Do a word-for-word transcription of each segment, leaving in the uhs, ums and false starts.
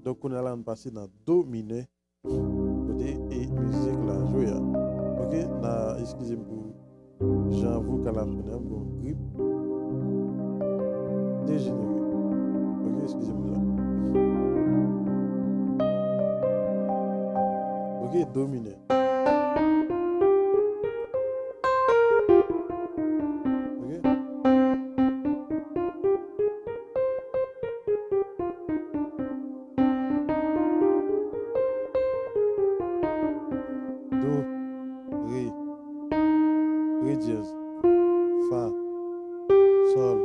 Donk, kounye a la, n pase nan do minè, kote e mizik la jwe a. Ok, n a eskize m pou jan vokal la ap sonnen an, m gon grip dejenere. Ok, eskize m pou sa. Ok, do minè. Ok. Do, re, re dyèz, fa, sòl,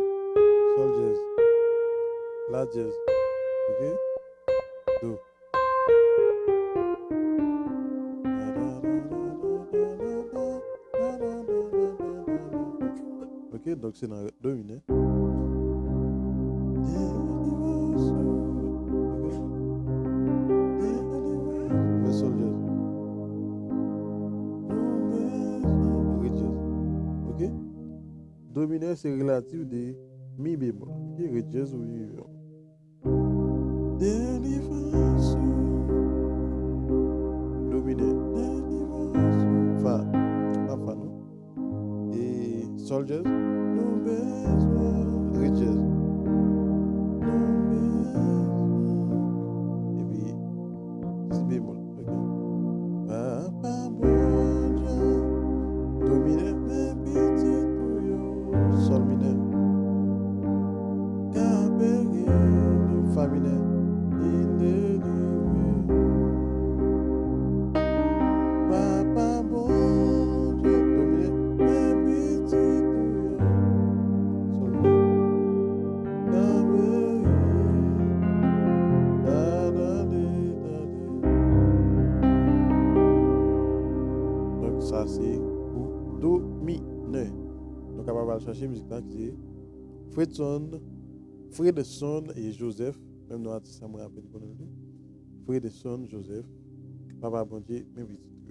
sòl dyèz, la dyèz, ok, do. Ok, donk se nan do minè. Fè sòl dyèz. Re dyèz. Ok? Do minè se relatif de mi bemòl. Ok? Re dyèz ou mi bemòl. Delivrans ou. Do minè. Delivrans ou. Fa. Pa fa non. E sòl dyèz. Nou bezwen. Re dyèz. Nou bezwen. Epi si bemòl. Ok. Papa Bondye. Do minè. Men pitit ou yo. Sòl minè. Ka beni nou. Fa minè. Vin delivre. Papa Bondye. Do minè. Men pitit ou yo. Sòl minè. Ka beni. Tande, tande. Donk sa se pou do minè. Nou kapab al chache mizik la ki se Fredson, Fredson e Joseph, menm non atis la mwen apenn konnen l tou. Fredson Joseph, Papa Bondye, men pitit.